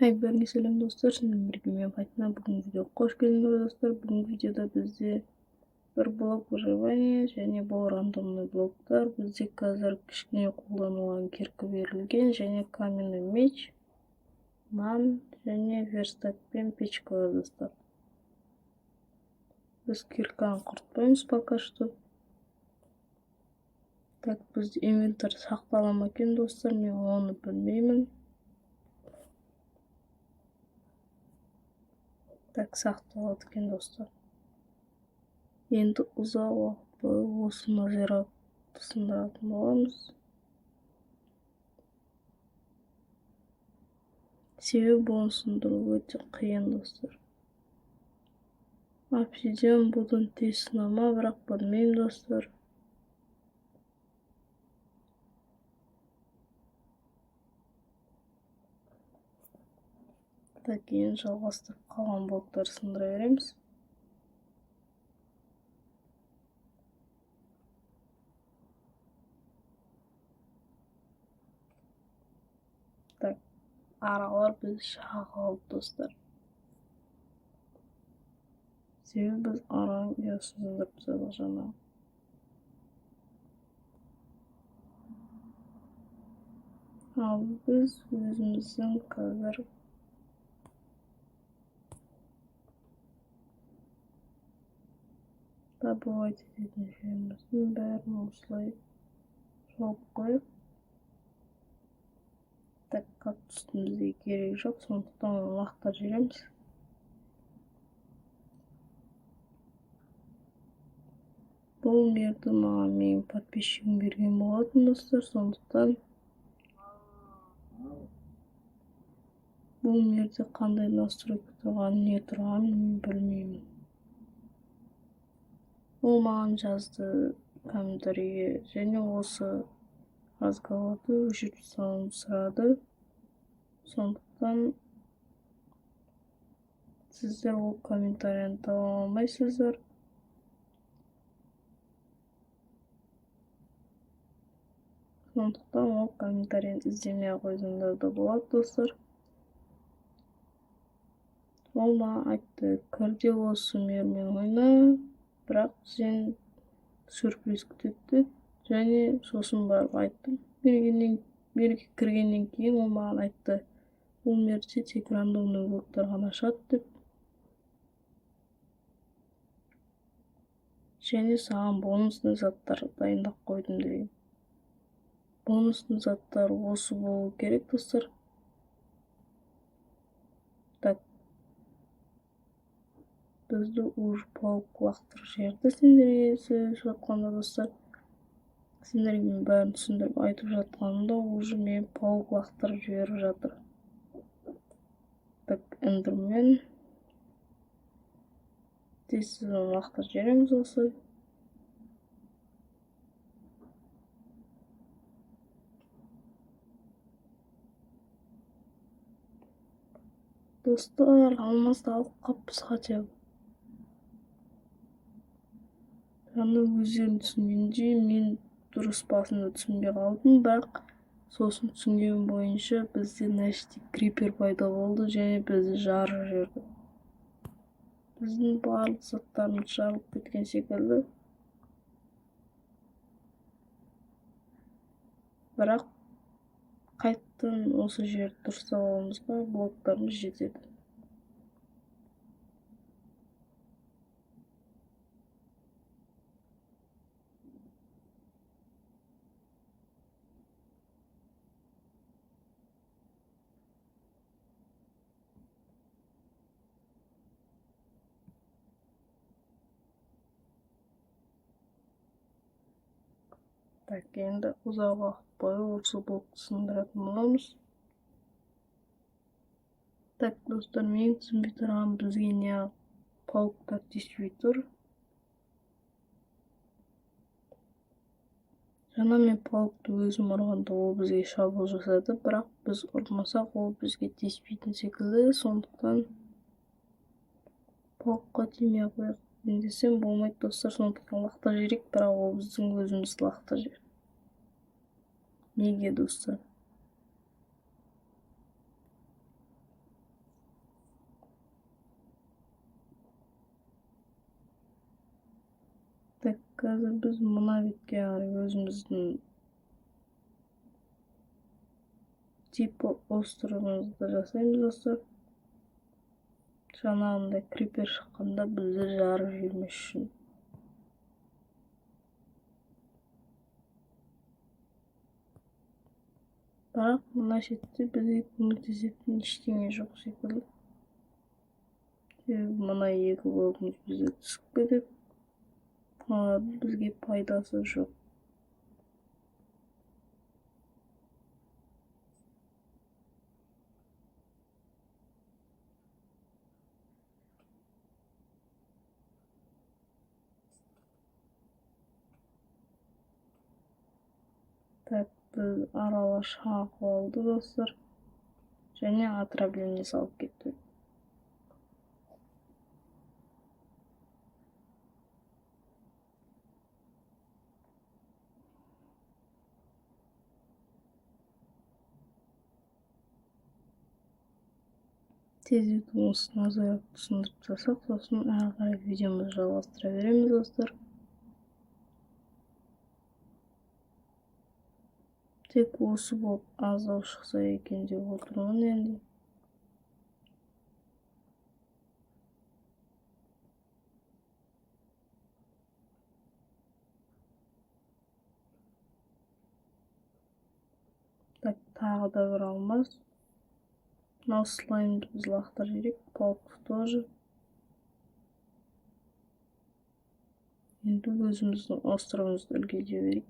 Хай, бәріңе сәлем, достар! Сіздермен бірге мен, Фатима. Бүгінгі видеоға қош келдіңдер, достар! Бүгінгі видеода бізде бір блок выживания және бұл рандомный блоктар. Бізде қазір кішкене қолданылған кирка берілген және каменный меч, нан және верстак пен печка бар, достар. Біз кирканы құртпаймыз пока что. Так, бізде инвентарь сақтала ма екен, достар? Мен оны білмеймін. Так, сақталады екен, достар. Енді ұзақ уақыт бойы осы незеритті сындыратын боламыз, себебі оны сындыру өте қиын, достар. Обсидиан бұдан тез сына ма, бірақ білмеймін, достар. Так, енді жалғастырып қалған блоктарды сындыра береміз. Так, аралар бізді шағып алды, достар, себебі біз араның ұясын сындырып тастадық жаңа. Ал біз өзіміздің қазір добывать ететін жеріміздің бәрін осылай жауып қояйық. Так, кактустың бізге керегі жоқ, сондықтан оны лақтырып жібереміз. Бұл мирді маған менің подписчигім берген болатын, достар. Сондықтан бұл мирде қандай настройка тұрғанын, не тұрғанын мен білмеймін. Ол маған жазды комментарийге және осы разговорды өшіріп тастауымды сұрады. Сондықтан сіздер ол комментарияны таба алмайсыздар. Сондықтан ол комментарийні іздемей ақ қойсаңдар да болады, достар. Ол маған айтты: «Кір де, осы мирмен ойна, бірақ сен сюрприз күтеді», — деді. Және сосын барып айттым бергеннен, мирге кіргеннен кейін ол маған айтты, бұл мирде тек рандомный блоктар ғана шығады деп және саған бонусный заттар дайындап қойдым деген. Бонусный заттар осы болу керек, достар. Так, бізді уже паук лақтырып жіберді. Сендерге сөйлесіп жатқанда, достар, сендерге мен бәрін түсіндіріп айтып жатқанымда, уже мені паук лақтырып жіберіп жатыр. Так, эндермен тез тез оны лақтырып жібереміз осы. Достар, алмазды алып қалыппыз хотя бы. Жаңа өздерің түсінгендей, мен дұрыс басында түсінбей қалдым, бірақ сосын түсінгенім бойынша, бізде мына жерде крипер пайда болды және бізді жарып жіберді. Біздің барлық заттарымыз жарылып кеткен секілді, бірақ қайтадан осы жерді дұрыстап алуымызға блоктарымыз жетеді. Так, енді ұзақ уақыт бойы осы блокты сындыратын боламыз. Так, достар, менің түсінбей тұрғаным, бізге неғып пауктар тиіспей тұр? Жаңа мен паукты өзім ұрғанда, ол бізге шабуыл жасады, бірақ біз ұрмасақ, ол бізге тиіспейтін секілді. Сондықтан паукқа тимей ақ қояйық десем, болмайды, достар. Сондықтан лақтырып жіберейік, бірақ ол біздің өзімізді лақтырып жіберді. Неге, достар? Қазір біз мына бетке қарай өзіміздің типа островымызды жасаймыз, достар. Жаңағындай крипер шыққанда бізді жарып жібермес үшін. Бірақ мына шетте бізге көмектесетін ештеңе жоқ секілді. Себебі мына екі блогымыз бізге түсіп кетеді. Олардың бізге пайдасы жоқ. Так, біз арала шағып алды, достар. Және отравление салып кетті. Тездету осы назарат сындырып тастасақ, сосын әрі қарай видеомызды жалғастыра береміз, достар. Тек осы блок аздау шықса екен деп отырмын енді. Так, тағы да бір алмаз. Мынау слаймды біз лақтырып жіберейік, паук тоже. Енді өзіміздің островымызды үлкейте берейік.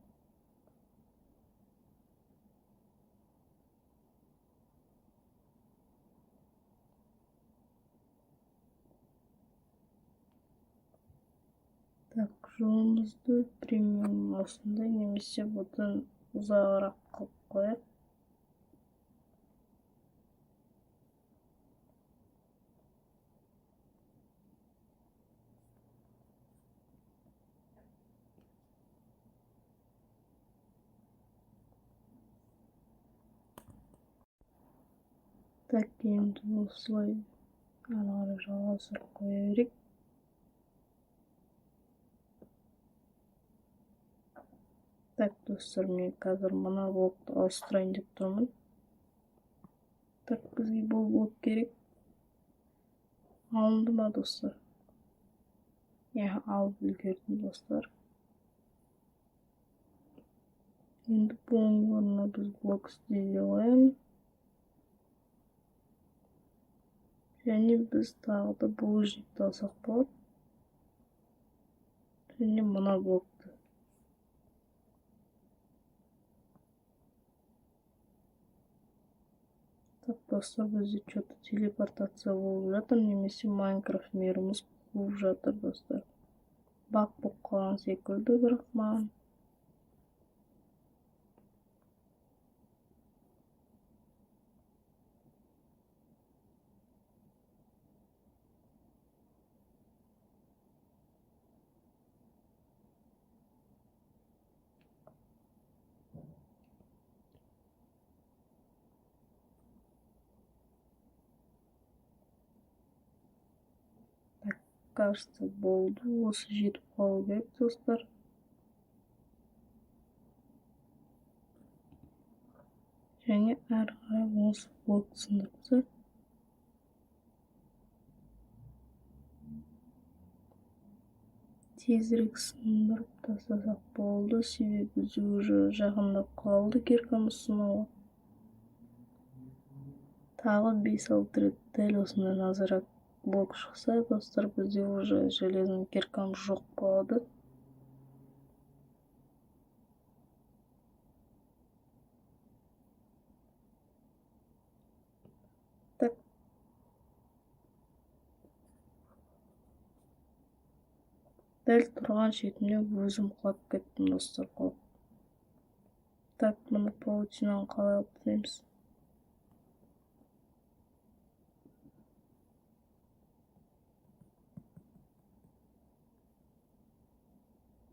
Так, жолымызды примерно осындай немесе бұдан ұзағырақ қылып қояйық. Так, енді осылай ары қарай жалғастырып қоя берейік. Так, достар, мен қазір мына блокты ауыстырайын деп тұрмын. Так, бізге бұл блок керек. Алынды ма, достар? Иә, алып үлгердім, достар. Енді бұның орнына біз блок істей қоямыз. Және біз тағы да булыжникті алсақ болады. Және мына блокты. Так, достар, бізде чё-то телепортация болып жатыр, немесе Майнкрафт миріміз қуып жатыр, достар. Баг болып қалған секілді, бірақ маған. Кажется, болды. Осы жетіп қалу керек, достар. Және әрі қарай осы блок сындырып тастайық. Тезірек сындырып тастасақ болды, себебі бізде уже жақындап қалды киркамыз сынуға. Тағы 5-6 рет дәл осындай назарат блок шықса, достар, бізде уже железный киркамыз жоқ болады. Так. Дәл тұрған шетімнен өзім құлап кеттім, достар, құлап. Так, мұны паутинаны қалай алып тастаймыз?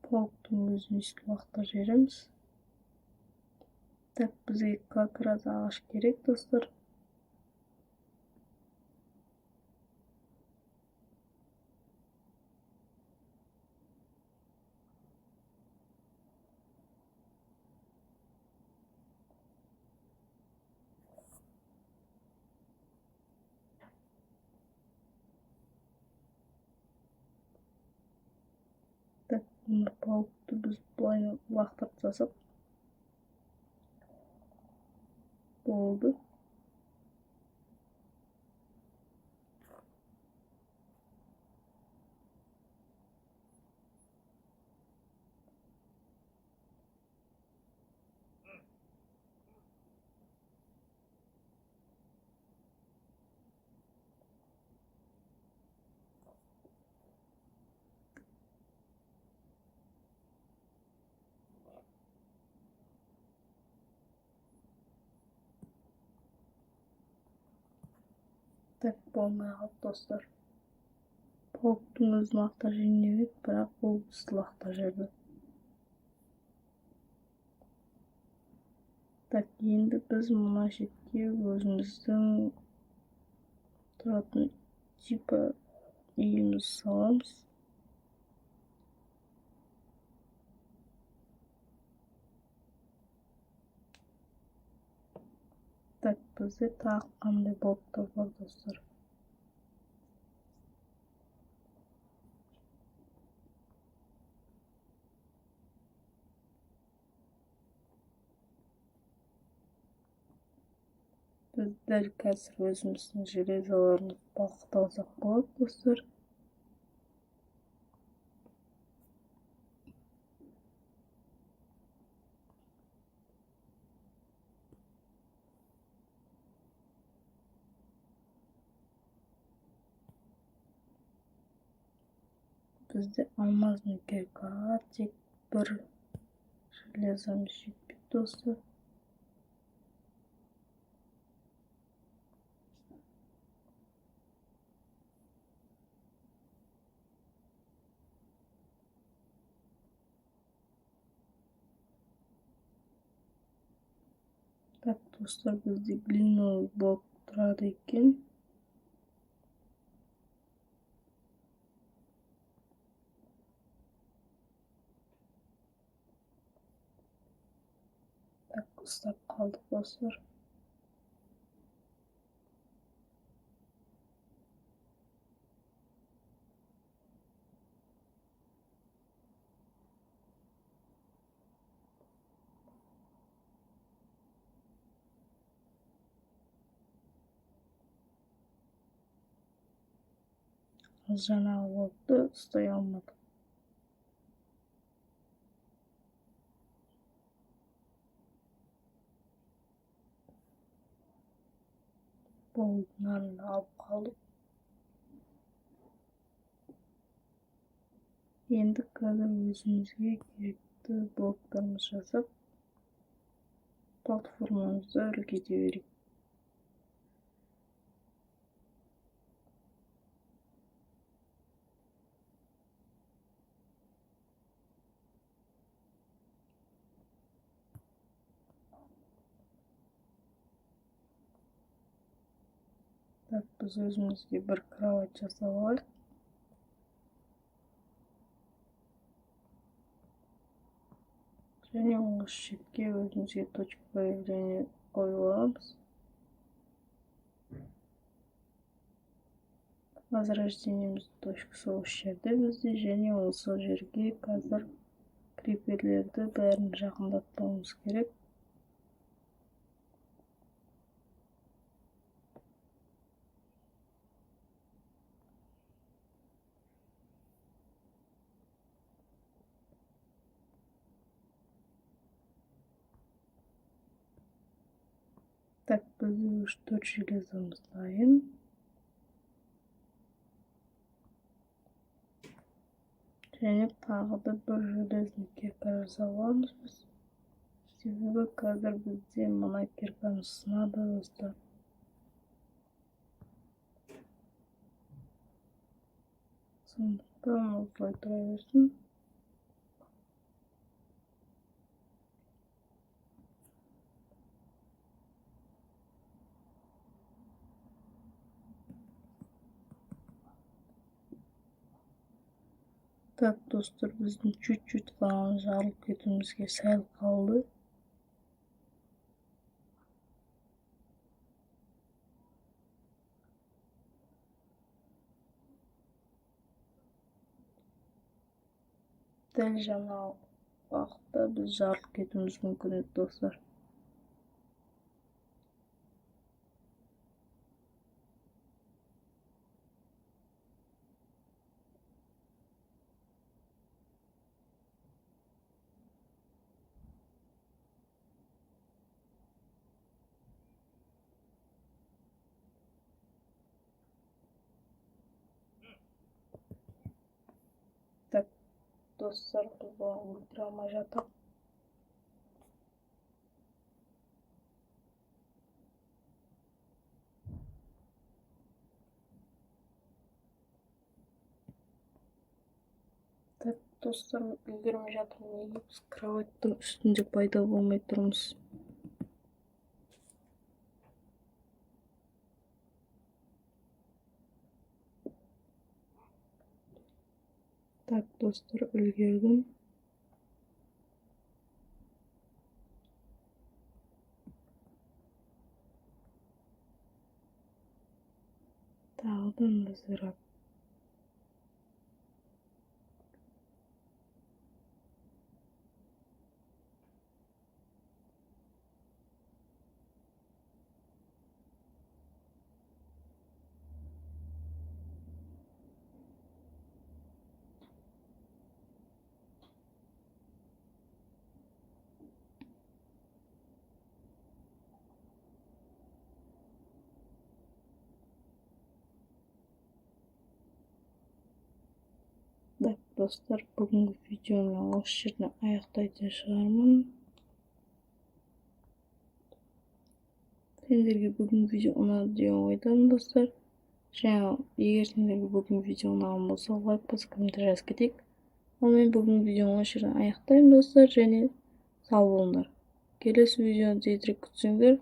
Пауктың өзін өйстіп лақтырып жібереміз. Так, бізге как раз ағаш керек, достар. Мына паукты біз былай лақтырып тастасақ болды. Так, болмай қалды, достар. Пауктың өзін лақтырып жібермек, бірақ ол бізді лақтырып жіберді. Так, енді біз мына шетке өзіміздің тұратын типа үйімізді саламыз. Так, бізде тағы қандай блоктар бар, достар? Біз дәл қазір өзіміздің железаларымызды балқыта алсақ болады, достар. Бізде алмазный киркаға тек бір железомыз жетпейді, достар. Так, достар, бізде глиновый блок тұрады екен. Так, ұстап қалдық, достар. Жаңағы блокты ұстай алмадық. Болды, мынаны алып қалдық. Енді қазір өзімізге керекті блоктарымызды жасап, платформамызды үлкейте берейік. Так, біз өзімізге бір кровать жасап алайық. Және осы шетке өзімізге точка появления қойып аламыз. Возрождениеміздің точкасы осы жерде бізде, және осы жерге қазір криперлерді бәрін жақындатпауымыз керек. Так, бізде үш төрт железомыз дайын. Және тағы да бір железный кирка жасап аламыз біз. Себебі қазір бізде мына киркамыз сынады, достар. Сондықтан осылай тұра берсін. Так, достар, біздің чуть-чуть ғана жарылып кетуімізге сәл қалды. Дәл жаңа уақытта біз жарылып кетуіміз мүмкін еді, достар. Так, достар, біз бұны өлтіре алмай жатық. Так, достар, үлгермей жатырмын. Неге біз кроваттың үстінде пайда болмай тұрмыз? Так, достар, үлгердім. Тағы да незерат. Так, достар, бүгінгі видеоны осы жерден аяқтайтын шығармын. Сендерге бүгінгі видео ұнады деген ойдамын, достар. Және егер сендерге бүгінгі видео ұнаған болса, лайк басып, комментарий жазып кетейік. Ал мен бүгінгі видеоны осы жерден аяқтаймын, достар, және сау болыңдар. Келесі видеоны тезірек күтсеңдер,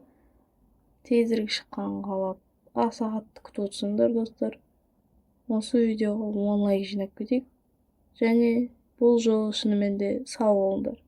тезірек шыққанын қалап, аса қатты күтіп отырсаңдар, достар, осы видеоға 10 лайк жинап кетейік. Және бұл жолы шынымен де сау болыңдар.